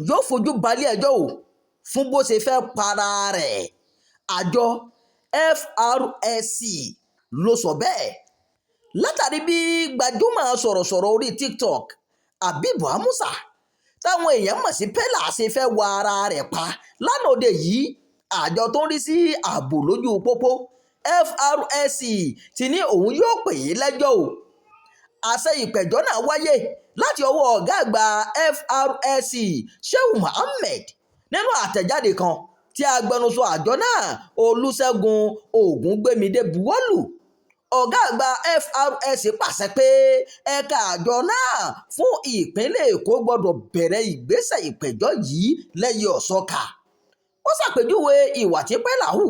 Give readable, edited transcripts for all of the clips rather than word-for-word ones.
Yóò fojú balẹ̀-ẹjọ́ o fún bó ṣe fẹ́ẹ́ para ẹ̀. Àjọ FRSC ló sọ bẹ́ẹ̀ látàrí bí gbajúmọ̀ sọ̀rọ̀sọ̀rọ̀ orí TikTok Habeeb Amusa, táwọn èèyàn mọ̀ sí Peller, ṣe fẹ́ẹ́ wá ara rẹ̀ pa lánàá òde yìí. Àjọ tó ń rí sí ààbò lójú pópó, FRSC, ti ní òun yóò pè é lẹ́jọ́ o. Àṣẹ ìpẹ̀jọ́ náà wáyé láti ọwọ́ ọ̀gá àgbà FRSC, Shehu Mohammed, nínú àtẹ̀jáde kan tí agbẹnusọ àjọ náà, Olùṣègùn Ògúngbẹ̀mídé, buwọ́ lù. Ọ̀gá àgbà FRSC pàṣẹ pé ẹ̀ka àjọ náà fún ìpínlẹ̀ Èkó gbọ́dọ̀ bẹ̀rẹ̀ ìgbésẹ̀ ìpẹ̀jọ́ yìí lẹ́yẹ-ò-sọkà. Ó ṣàpèjúwe ìwà tí Peller hù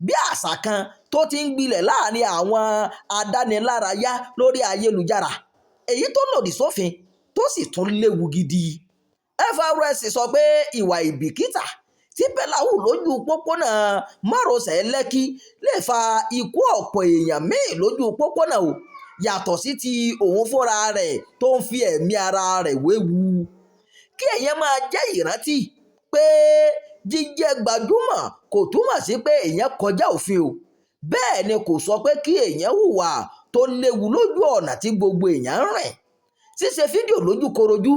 bí àṣà kan tó ti ń gbilẹ̀ láàrin àwọn adánilárayá lórí ayélujára, èyí tó lòdì sófin tó sì tún léwu gidi. FRSC sọ pé ìwà àìbìkítà tí Peller hù lójú pópónà márosẹ̀ Lẹ́kì lè fa ikú ọ̀pọ̀ èèyàn mi-ín lójú pópónà ó yàtọ̀ sí ti òun fúnra rẹ̀ tó ń fi ẹ̀mí ara rẹ̀ wewu. Kí èèyàn máa jẹ́ ìrántí pé jíjẹ́ gbajúmọ̀ kò túmọ̀ sí pé èèyàn kọjá òfin o. Bẹ́ẹ̀ ni kò sọ pé kí èèyàn hùwà tó léwu lójú ọ̀nà tí gbogbo èèyàn ń rìn. Ṣíṣe fídíò lójúkorojú,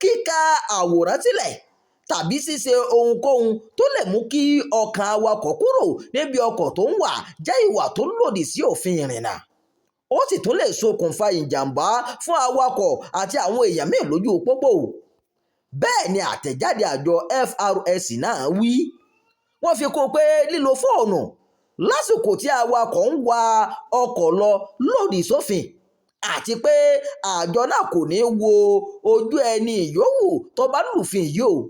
kíka àwòrán sílẹ̀ tàbí ṣíṣe ohunkóhun tó lè mú kí ọkàn awakọ̀ kúrò níbi ọkọ̀ tó ń wà jẹ́ ìwà tó lòdì sí òfin ìrìnnà, ó sì tún lè ṣokùnfà ìjàm̀bá fún awakọ̀ àti àwọn èèyàn míì lójú pópó. Bẹ́ẹ̀ ni àtẹ̀jáde àjọ FRSC náà wí. Wọ́n fi kún un pé lílo fóònù lásìkò tí awakọ̀ ń wa ọkọ̀ lọ lòdì sófin, àti pé àjọ náà kò ní í wo ojú ẹni yòówù tó bá lufin yìí o,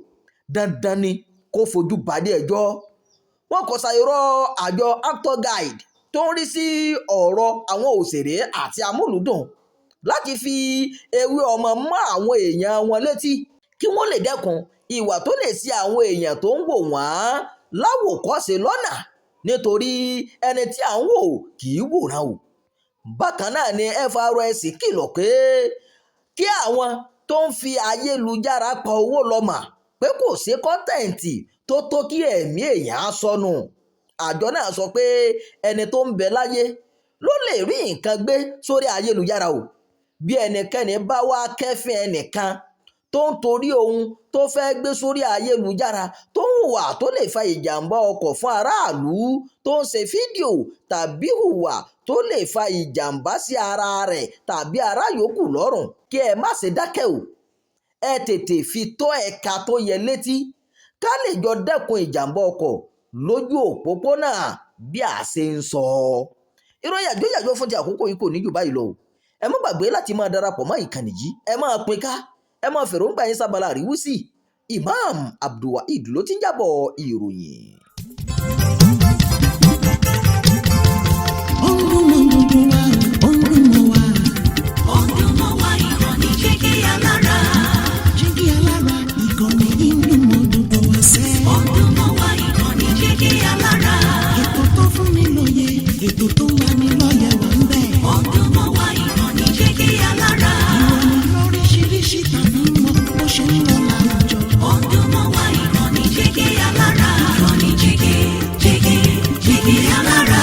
dandan ni kó fojú balẹ̀-ẹjọ́. Wọn kò ṣàì rọ àjọ Actors Guild tó ń rí sí ọ̀rọ̀ àwọn òṣèré àti amúlùúdùn láti fi ewé ọmọ mọ́ àwọn èèyàn wọn létí kí wọ́n lè dẹ́kun ìwà tó lè ṣi àwọn èèyàn tó ń wò wọ́n láwòkọ́ṣe lọ́nà, nítorí ẹni tí à ń wò kì í wòran o. Bákan náà ni FRSC kìlọ̀ pé kí àwọn tó ń fi ayélujára pa owó lọ mọ̀ pé kò sí content tó tó kí ẹ̀mí èèyàn sọnù. Àjọ náà sọ pé ẹni tó ń bẹ láyé ló lè rí nǹkan gbé sórí ayélujára o. Bí ẹnikẹ́ni bá wàá kẹ́ẹ́fín ẹnìkan tó ń torí ohun tó fẹ́ẹ́ gbé sórí ayélujára tó ń hùwà tó lè fa ìjàm̀bá ọkọ̀ fún aráàlú, tó ń ṣe fídíò tàbí hùwà tó lè fa ìjàm̀bá sí ara rẹ̀ tàbí ará yòókù lọ́rùn, kí ẹ má ṣe dákẹ́ o, ẹ tètè fi tó ẹ̀ka tó yẹ létí ká lè jọ dẹ́kun ìjàm̀bá ọkọ̀ lójú òpópónà bí a ṣe ń sọ. Ìròyìn àjọyàjọ fún ti àkókò yìí kò ní jù báyìí lọ o. Ẹ má gbàgbé láti máa darapọ̀ mọ́ ìkànnì yìí, ẹ máa pín ká, ẹ máa fèròǹgbà yín sábàlá àríwísí. Imam Abdulwaheed ló ti ń jábọ̀ ìròyìn. Ó ń dún mọ́ gbogbo wa, ó ń dún mọ́ wa. Ó ń dún mọ́ wa, ìkànnì Jígí Alára. Jígí Alára, ìkànnì yìí ń dún mọ́ gbogbo wa sẹ́. Ó ń dún mọ́ wa, ìkànnì Jígí Alára. Ètò tó fún ni lóye, ètò tó ń lani lọ́yẹ̀ wà ń bẹ̀. Ó ń dún mọ́ wa, ìkànnì Jígí Alára. Ìròyìn lóríṣiríṣi tàbí mọ bó ṣe ń lọ láwùjọ. Ó ń dún mọ́ wa, ìkànnì Jígí Alára. Ìkànnì Jígí, Jígí, Jígí Alára.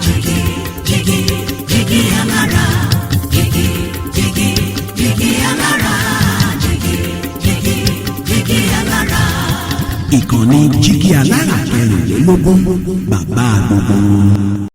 Jígí, Jígí, Jígí Alára. Jígí, Jígí, Jígí Alára. Jígí, Jígí, Jígí Alára. Ìkànnì Jígí Alára 24, bàbá gbogbo wọn.